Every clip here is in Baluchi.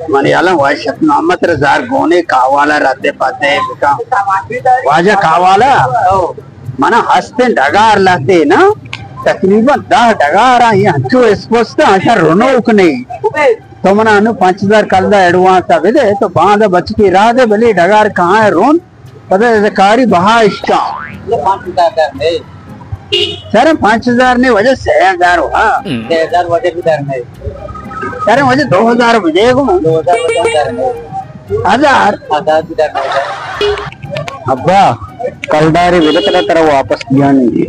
منی حالاں واجہ شفیع محمد را زار گونے کاوالا ردے پدے بکن۔ واجہ کاوالا، منا ہستیں ڈگار لہتے نا، تقریباً دہ ڈگار آں، یہ ہنچو اسپست آں، اشاں رنوک نہیں۔ تو منا انو پنچ ہزار کلدار ایڈوانس بدے، تو باندا بچکی راہ دے، بلے ڈگار کہاں ہے رون؟ پدا اذا کاری بہا اشکا۔ یہ پانچ ہزار در نہیں۔ سر، پانچ ہزار نہیں، واجہ سہ ہزار ہوا۔ سہ ہزار واجہ بھی در نہیں۔ سر، واجہ دو ہزار بھی دے گو۔ دو ہزار واجہ در نہیں۔ ہزار؟ ہزار بھی در نہیں۔ ابا، کلدارے بدے، ترا واپس دیا نہیں۔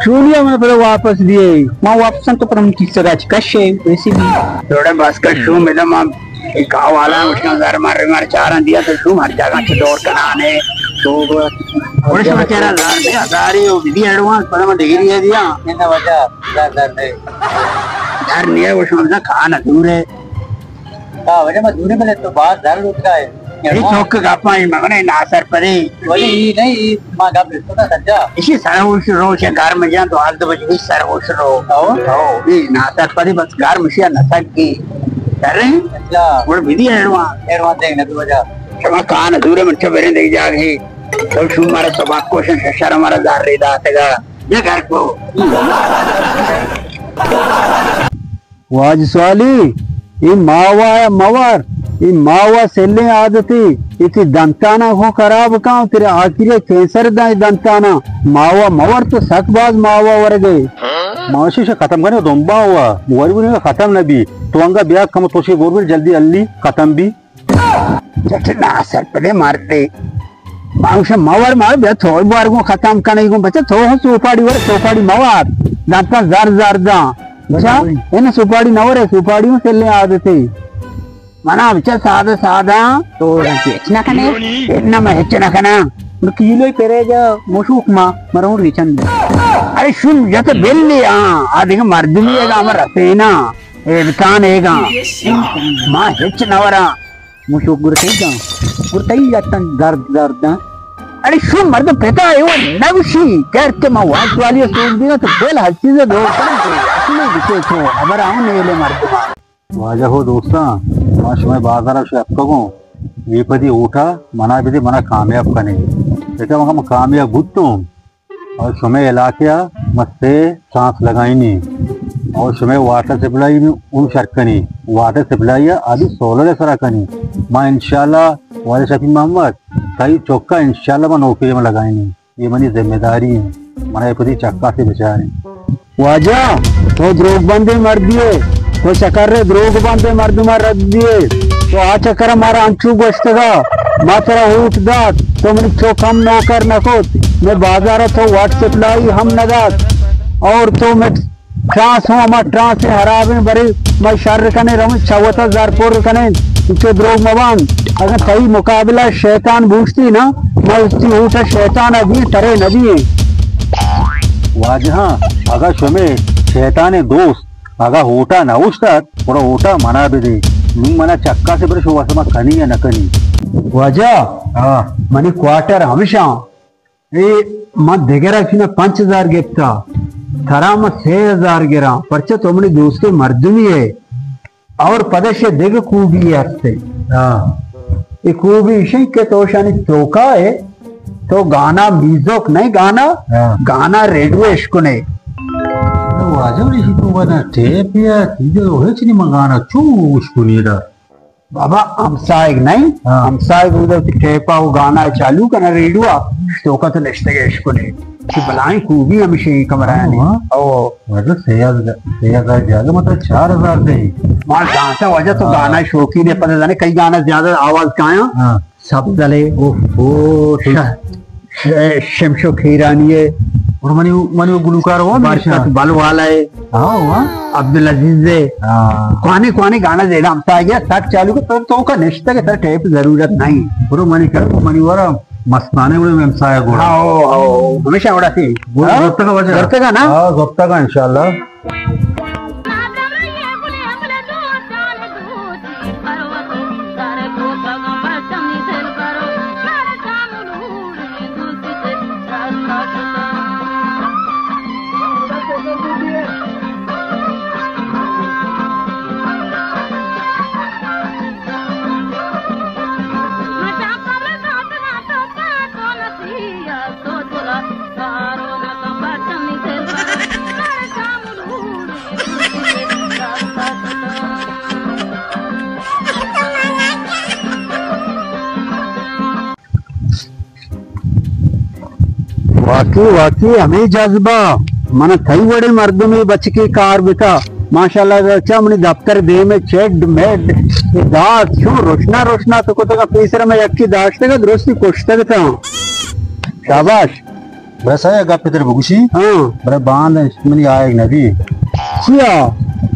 چونیا میں پدا واپس دیے۔ ما واپس تو پر ہم کس جگہ چ کشے، ویسے بھی۔ تھوڑا بس کشو، ملا ما اے کاوالا اشکاں زر مر مر چاراں دیا تو شوم ہر جاگہ چہ دور کنانے۔ تو اور شما چرا زر دے، ہزاری او بدی ایڈوانس، پدا ما ڈگری ہے دیا۔ انہاں واجہ زر، زر دے۔ زر نہیں ہے، وہ شما کہاں نہ دور ہے۔ ہاں، واجہ ما دور ہے، بلے تو باز زر لوٹ کا ہے۔ اے چوک گپاں مگنے ناسر پدے۔ ولی ای نہیں، ای ما گپ رسو نا سجا۔ اسی سرگوش روش گرم جان تو حال تو بجی سرگوش رو۔ او؟ او، ای ناسر پدے بس گرم شیا نسک کی۔ کر رہے ہیں؟ اچھا۔ اور بدی ایڈوانس۔ ایڈوانس دیں نبی وجہ۔ شما کان دور من چھ بریں دیکھ جا گئی۔ تو شو مارا سبق کوشن ششر مارا زار ری داتگا۔ یہ گھر کو۔ واجہ سوالی، اے ماوا ء مور، اے ماوا سلیں عادتے، اے تئی دنتاناں گوں خراب کن، ترے آخری کینسر داں اے دنتاناں۔ ماوا مور تو سک باز ماوا ورگے۔ ما شش ختم کنے دنبا ہوا، مواری بنے ختم نہ بی۔ تو انگا بیا کم تو شے گور بر جلدی الّی ختم بی۔ چٹ ناسر پدے مردے۔ ما گوشاں، مور، مور، بیا تو بار گوں ختم کنے گوں، بچہ تو ہم سوپاڑی ور، سوپاڑی موار۔ دانتا زر زر داں۔ بچہ، ان سوپاڑی نہ ورے، سوپاڑی ہوں سلیں عادتے۔ منا بچہ سادہ سادہ۔ تو ہچ نہ کنے؟ نہ، میں ہچ نہ کناں۔ کیلو پرے جا مشوک ما، مروں ریچن۔ ارے شم جت بلی، ہاں، آ دیکھ مردمی ہے گا، ہم رسینا، امکان ہے گا۔ ما ہچ نہ وراں۔ مشو گرتئی داں۔ گرتئی اتن درد درد داں۔ اڑے شو مردم پتا ہے وہ نگوشی۔ کر کہ ما واش والی سوچ دینا تو بل ہر چیز دور کن۔ اصلی بچے تو خبر آؤں نیلے مردم۔ واجہ ہو دوستاں، ما شمئے بازار شپ کگوں۔ یہ پدی اوٹا منا بدے، منا کامیاب کنے۔ پتا مگا ما کامیاب بوتوں۔ اور شمئے علاقہ ء ما سے چانس لگائینی اور شمئے واٹر سپلائی بھی اون شر کنی، واٹر سپلائی ء ابھی سولر ء سرا کنی۔ ما انشاءاللہ واجہ شفیع محمد تئی چوکا انشاءاللہ ما نوکری ما لگائینی، یہ منی ذمہ داری ہیں، منا یہ پتی چکا سے بچاریں۔ واجہ، تو دروگ بندیں مردے ئے، تو چکر ء دروگ بندیں مردم ء رد دیئے۔ تو آ چکر ء مارا انچو گوشتگ ء ما ترا ووٹ دات، تو منی چک ہم نوکر نہ کت، مئے بازار ء تو واٹر سپلائی ہم نہ دات، اور تو مئے ٹرانس ہوں ہما ٹرانس ہرابیں، برے ما شر کنیں، رویں چہ وتا زر پر کنیں، انچو دروگ مبان۔ اگاں تئی مقابلہ شیطان بوشتی نا، ما وتی ووٹ ء شیطان ء دیں، ترے نہ دیں۔ واجہاں، اگاں شمے شیطان دوست اگاں ووٹا نہ اوشتات، گڑا ووٹا منا بدے۔ نوں منا چکا سے برے شو وسما کنی یا نہ کنی۔ واجہ، ہاں۔ منی کوارٹر ہمیشاں۔ اے من دگرا چنا پنچ ہزار گپتا، ترا من سے ہزار گراں، پرچہ تو منی دوستیں مردمی ئے۔ اور پدش دگہ خوبی ہستے۔ ہاں۔ اے خوبی اشیں کہ تو شانی توکا ئے، تو گانا میوزک نہیں گانا، ہاں۔ گانا ریڈیو اشکنے۔ واجہ ریشی تو بنا ٹیپ یا چیز ہچ نہیں من گانا چو اشکنی دا۔ بابا، ہمسائگ نہیں؟ ہاں۔ ہمسائگ اودا ٹیپا و گانا چالو کنا ریڈیو آ، توکا تو نشتگ اشکنے۔ کہ بلائیں خوبی ہمیشہ یہ کمرہ یعنی۔ ہاں۔ او۔ واجہ سے ہزار، سے ہزار زیادہ مطلب چار ہزار دے۔ ما جانتا واجہ تو ہاں۔ گانا شوقین ہے، پتہ نہیں کئی گانا زیادہ آواز کایا۔ ہاں۔ سبزلے، اوف، او، شہ-، شہ-، شمشو کھیرانی ہے۔ اور منی، منی وہ گلوکار ہوا، بارشات بل والا ہے۔ ہاں، ہاں۔ عبدالعزیز ہے۔ ہاں۔ کوانے، کوانے گانا زیادہ ہمسا گیا، سک چالو کو تو، تو کا نشتہ کے سر ٹیپ ضرورت نہیں۔ برو منی کر، منی ورا مستانے اڑے میں ہمسایا گوڑا۔ ہاں، او، او، ہمیشہ اڑا سی۔ گوڑا ہاں؟ زبطہ کا وجہ۔ زبطہ کا نا؟ ہاں، زبطہ کا انشاءاللہ۔ واقعی، واقعی ہمے جذبہ، من تئی وڑیں مردمے بچکے کار بکا۔ ماشاءاللہ، چا منی دفتر دیم ء چیڈ میڈ، اے دات چون روشنا روشنا تو کتگا، پیسر میں یکی داشتگا، درستی کشتگ تاں۔ شاباش۔ برا سا یک گپ تر بگوشی؟ ہاں۔ برا باند منی آیگ نبی۔ چیا؟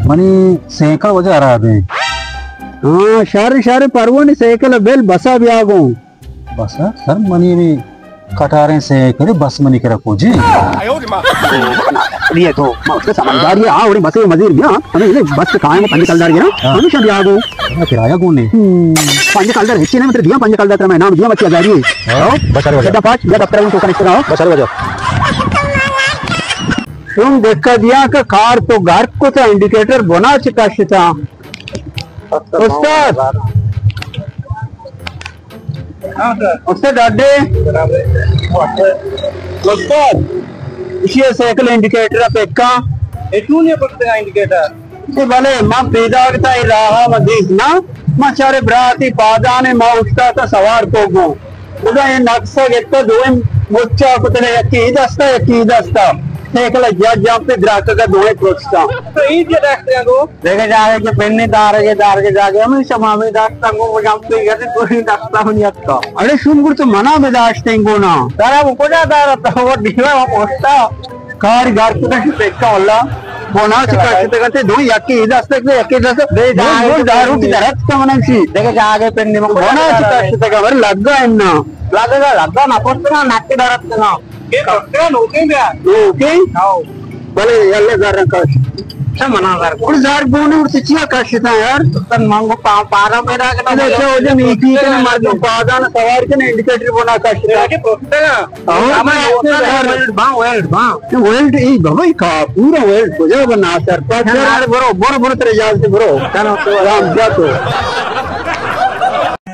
منی سائیکل وجہ خراب ہیں۔ ہاں، شر شر پروانی سائیکل بل بسا بیا گوں۔ بس، ہاں، سر، منی بھی کٹاریں سائیکل، بس منی کرا کو جی۔ یہ تو، ما اس کا سمجھدار یہ، ہاں، اور بس مزید بھی، ہاں، ہمیں یہ بس کے کھائیں، پنج کلدار یہ نا، ہاں۔ ہمیشہ بھی آگو۔ کرایہ کون ہے؟ پنج کلدار ہچی نہیں، مطلب، دیا پنج کلدار ترا میں نام دیا، بچی ہزاری ہے۔ ہاں، بس، سر، بچا۔ دفعہ، یا دفتر میں تو کنیکٹ کراؤ۔ بس، سر، بچا۔ سن دیکھا دیا کہ کار تو گھر کو تھا، انڈیکیٹر بنا چکا شتا۔ استاد۔ استاد ڈاڈے۔ استاد، اسی سائیکل انڈیکیٹر پکا۔ اے چون یہ پکتگا انڈیکیٹر؟ اے بلے، ما پیداگ تا اے راہا ما دیست نا، ما چارے براتی پادانے ما اشتا تا سوار کو گو۔ خدا اے نقصہ گتا دوئیں مچا کتنے یکی دستا، یکی دستا۔ سائیکل جا جام پہ دراکا دوئیں پروشتا۔ تو اے جا رکھتے ہیں گو؟ دیکھے جا رہے کہ پنی دار کے، دار کے جا کے ہمیں شمامی داشتا گو، جام پہ گھر کوئی دستا ہوں یکا۔ اڑے شون گڑ تو منا میں داشتیں گو نا۔ دارا وہ کجا دارا تا، وہ دیوا وہ پوستا۔ کار گار کتا شی پکا واللہ۔ بونا چی کار کتا گنتے دو یکی دست تک یکی دست۔ دے جا گول دارو کی درد کمنن سی۔ دیکھے جا آگے پنڈی میں بونا چی کار کتا گنتے لگا اننا۔ لگا لگا نا پوستا نا ناکی درد کنا۔ یہ پوستا نوکے بیا۔ نوکے؟ ہاں۔ بلے، اللہ زر رنگ کاش۔ اچھا، منا زر۔ کل زر بونے اور چیا کاشتا یار؟ تن مانگو پا-، پارا میرا کنا اچھا، ہو جا نیکی کنا مردم پادان سوار کنا انڈیکیٹر بونا کاشتا۔ یہ کہ پوستا نا۔ ہاں، ہمیں ہوتا ہے، ویلڈ باں، ویلڈ باں۔ ویلڈ ای بابا، ای کا پورا ویلڈ کجا بنا سر پاس۔ برو، برو، برو، تیرے جال سے برو۔ چلو، تو آرام جا تو۔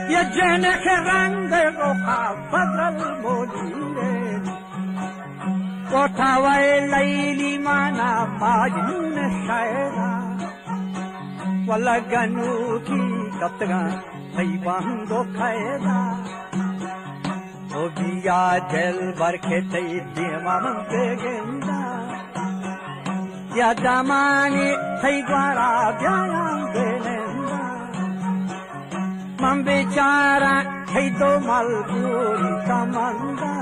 یہ جنک رنگ روخا بدل بولی رے۔ کوٹھا وے لیلی مانا ماجنون شاعرا۔ ولا گنوکی کپتگاں تئی بانگو کھیلا۔ او بیا دلبر کہ تئی دیما من بگندا۔ یا دمانی تئی گوارا بیاں بنندا۔ من بیچارہ تئی دو ملگوری کمندا۔